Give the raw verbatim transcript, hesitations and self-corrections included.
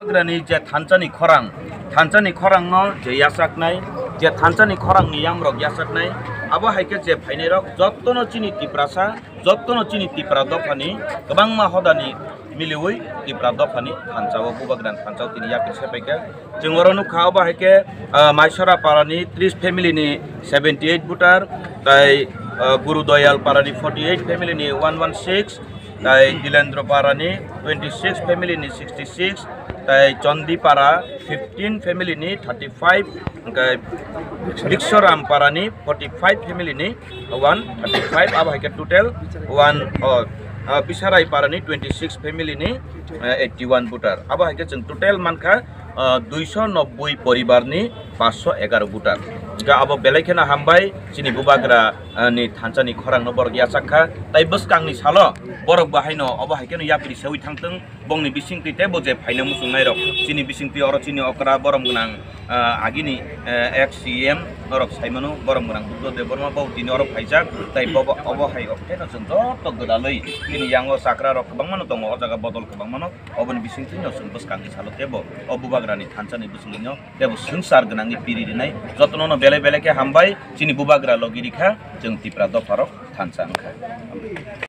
Bubagrani je thansa ni khorang, thansa ni khorang no je yachaknai, je thansa ni khorang ni yamrok yachaknai, abo hai khe je phainai rok jotto no chini Tiprasa, jotto no chini Tipra dopha ni kwbangma hoda ni miliwi Tipra dopha ni thansa o Bubagrani thansa o tini yapri sepai kha. Chwng oro nukha, obo hai khe, ah, Maisora para ni tris family ni seventy eight voter, tai, ah, Guru Doyal para ni forty eight family ni one one six, tai Dilendra para ni twenty six family ni sixty six, tai Chondi para fifteen family ni thirty five, hingkhe Biksoram para ni forty five family ni one thirty five, abo hai khe total one, oh, ah, Bisarai para ni twenty six family ni, eh, eighty one voter. Abo hai khe chwng total mankha, ah, duiso nobboi poribar ni paanch sho egaro voter. Hingkhe abo belai kheno hambai, chini Bubagra, ah, ni thansa ni khorang no borok yachak kha. Tai bwskang ni salo borok bo haino obo hai kheno yapri sewi thangtwng. Bongni bisingtwi tei bo je phaina muchungnairok, chini bisingtwi oro chini okra borom gwnang, ah, agini, eh, ex C M norok saimano, borom gwnang Buddha Debbarma bo tini oro phaijak, tai bobo obo hai okthaino chwng joto gwdalwi chini yango chakrarok kwbangmano tongo, o jaga bodol kwbangmano, oboni bisingtwino chwng bwskangni salo teibo o Bubagrani thansani bisingtwino teibo swngchar gwnangni piri rinai, jotono no belai belai khe hambai, chini Bubagra logi rikha, chwng Tipra dopharok thansa wngkha.